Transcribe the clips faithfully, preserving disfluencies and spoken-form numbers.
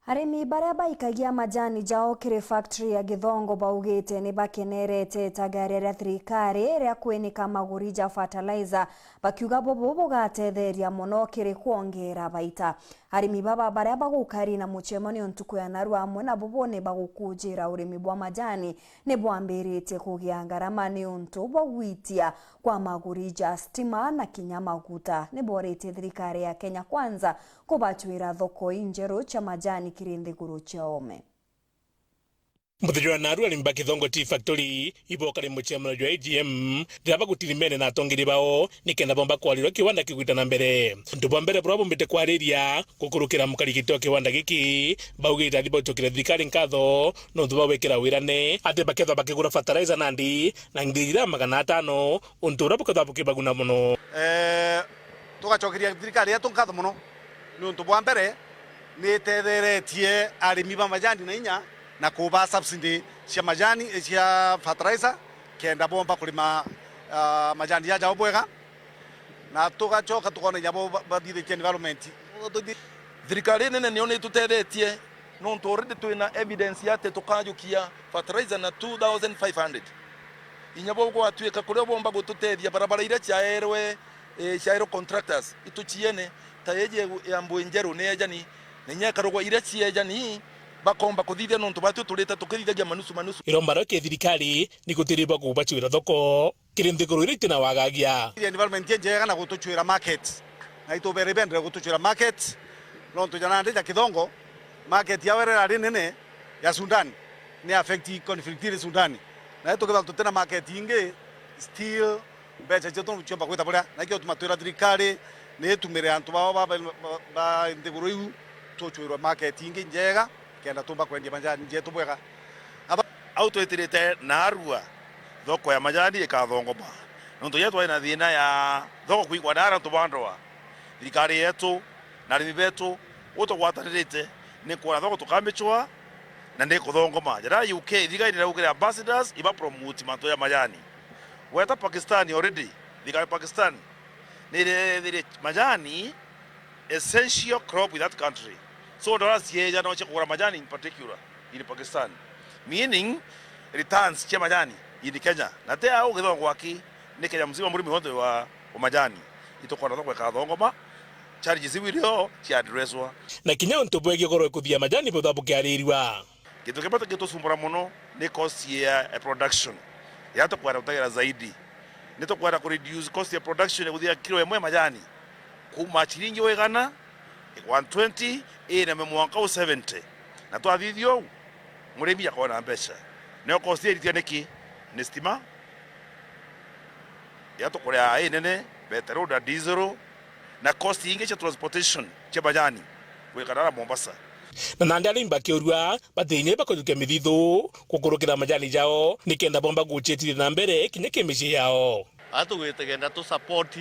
Arimi baria baikagia majani jao kiri factory ya Githongo baugite ni bakenerete itagaria ria thirikari ria kwinika maguri ja fertilizer, bakiuga bubu bugatetheria mono kiri kwongera baita. Arimi baba baria bagukari na mucemanio ntuku ya naru amwe na bubu ni bagukujira urimi bwa majani ni bwambiritie kugia ngarama niuntu bwa gwitia kwa maguri ja stima na kinya maguta. Ni boritie thirikari ya Kenya Kwanza kubacwira thoko injeru cia majani kiri nthiguru cia oome. Muthenya wa naru arimi ba Kithongo Tea Factory iboka ri mucemanio jwa A G M riria bagutiri mene na atongeri bao nikenda bomba kwarirwa kiwanda kigwita na mbere. Untu bwa mbere buria bombite kwariria gukurukira mukarigiti wa kiwanda giki, baugite athi bautukire thirikari nkatho nontu bwa gwikira wirane ati bakethwa bakigura fertilizer nandi na ngiri iria magana atano, untu uria bukethwa bukibaguna mono. Eh, tugacokeria thirikari yetu nkatho mono niuntu bwa mbere ni itetheretie arimi ba majani na inya na kuba subsidy cia majani, eh, cia fertilizer, kenda bomba kurima, ah, majani jajao bwega, na tugacoka tukona inya bo ba-, bathithitie environment. Thirikari nene nio nitutethetie, nontu already twina evidence ya ati tukajukia fertilizer na two thousand five hundred. Inya bo gwatuika kuria bomba gututethia, barabara iria ciaerwe, eh, ciaerwe contractors ituciene, ta iji ya Mbuinjeru ni ejani, na inya ikarugwa iria ciejani, bakomba kuthithia nontu batwi turite tukithithagia manusu manusu. Iromba rio ki thirikari ni gutiribwa kubacwira thoko kiri nthiguru iria itina wagagia. Environment injega na gutucwira market, na itubere ibendere gutucwira market, nontu ja nandi ja Kithongo, market yao iria irari nene ya Sudan ni affect conflict iri Sudan, na tukethira tutina market ingi, still mbeca cietu ciomba gwita buria, na ikio tuma twira thirikari ni itumire antu bao ba, ba, ba, ba nthiguru iu tucwirwe market ingi njega, kenda tumba kwendia majani jetu bwega. Aba- Au twitirite narua, thoko ya majani ikathongoma. Nontu ja twari na thina ya thoko kwigwa na antu ba ndoa, thirikari yetu na arimi betu, utugwataririte ni kwona thoko tukamicwa na ni kuthongoma. Jara U K, thirikari niraukire ambassadors iba promote mantu ya majani. Weta Pakistan already, thirikari ya Pakistan ni irethirie majani essential crop in that country. So, dollars cieja no cia kugura majani in particular in Pakistan. Meaning, returns cia majani in Kenya. Na te au Githongo aki, ni Kenya mzima, murimi wonthe wa, wa majani. Itukwona thoko ikathongoma, challenges iu irio cia addresswa. Na kinya untu bwegie goro ikuthia majani butha bukiarirua. Gintu kimwe gitucumbura mono ni cost ya, ya production. Iria tukwenda gutagira zaidi. Ni tukwenda ku reduce cost ya production ya kuthia kilo imwe ya majani kuma ciringi wa igana, one twenty, ineme mwanka u seventy. Na twathithia uu, murimi akona mbeca. Nio cost iritia niki? Ni stima, iria tukuria inene, betero na diesel, na cost ingi cia transportation cia majani gwikara na Mombasa. Na nandi arimi bakiurua batinya bakujukia mithithu gukurukira majani jao, nikenda bomba gucietithia na mbere kinya ki micii yao. Atugwite kenda tu support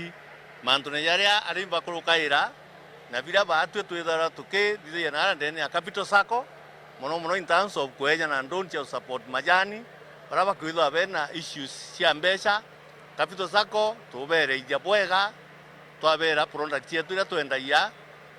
mantune jaria arimi bakurukaira, na biria baatwi twithagirwa tukithithagia na aria ndene ya Capital Sacco, mono mono in terms of kweja na ndoni cia support majani, baria bakwithwa bena issues cia mbeca, Capital Sacco tubereithia bwega, twabera product cietu iria twendagia,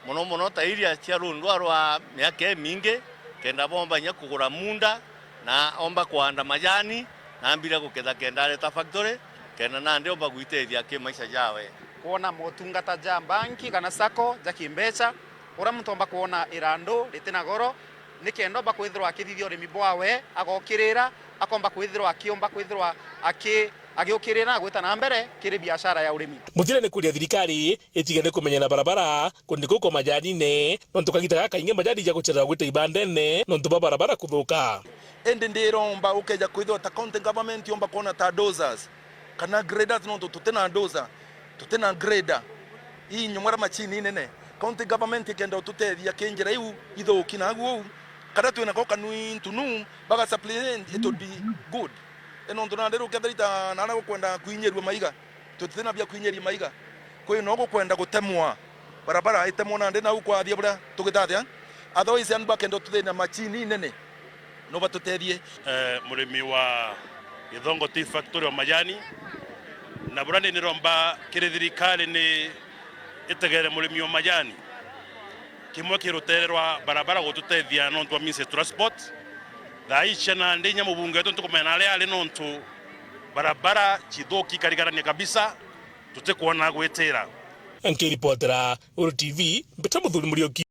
mono mono ta iria cia rundwa rwa miaka imingi, kenda bomba inya kugura munda, na omba kuanda majani, na ambire guketha kenda areta factory, kenda nandi omba gwitethia ki maisha jawe. Kwona motungata ja banki kana sacco ja kimbeca, uria muntu omba kwona irandu ritina goro, nikenda omba kwithirwa akithithia urimi bwawe, agokirira, akomba kwithirwa akiomba kwithirwa aki-, agiukirira na gwita na mbere kiri biashara ya urimi. Muthira ni kuria thirikari itige ni kumenyera barabara kundi kuu kwa majanine, nontu kagita gaka kaingi majani ja gucererwa gwita ibandene nontu bwa barabara kuthuka. Indi ndiromba ukeja kwithirwa ta county government yomba kwona ta dozers kana graders, nontu tutina dozer, tutina grader. Ii nyumwara machini inene. County government ikenda ututethia ki njira iu ithuki nagu uu, karia twinako kanui ntunu, baga supplement, it would be good. E, nontu nandi rukethira ita naria gukwenda kwinyirua maiga, tutitina bia kwinyiria maiga. Kwi no gukwenda gutemwa, barabara itemwa nandi nau kwathia buria tugitathia. Otherwise, andu bakenda ututhina machini inene. No batutethie. Eh, murimi wa Githongo Tea Factory wa majani, na buria ni niromba kiri thirikari ni itegere murimi wa majani, Kimwe ki rutere rwa barabara gututethia nontu wa means of transport. Thaa ii ciana ndi inya mubunge wetu ntukumenya aria ari nontu barabara cithuki ikarigarania kabisa, tutikwona gwitira. Nkiripotera Uru T V, Mbita Muthuri Muriuki.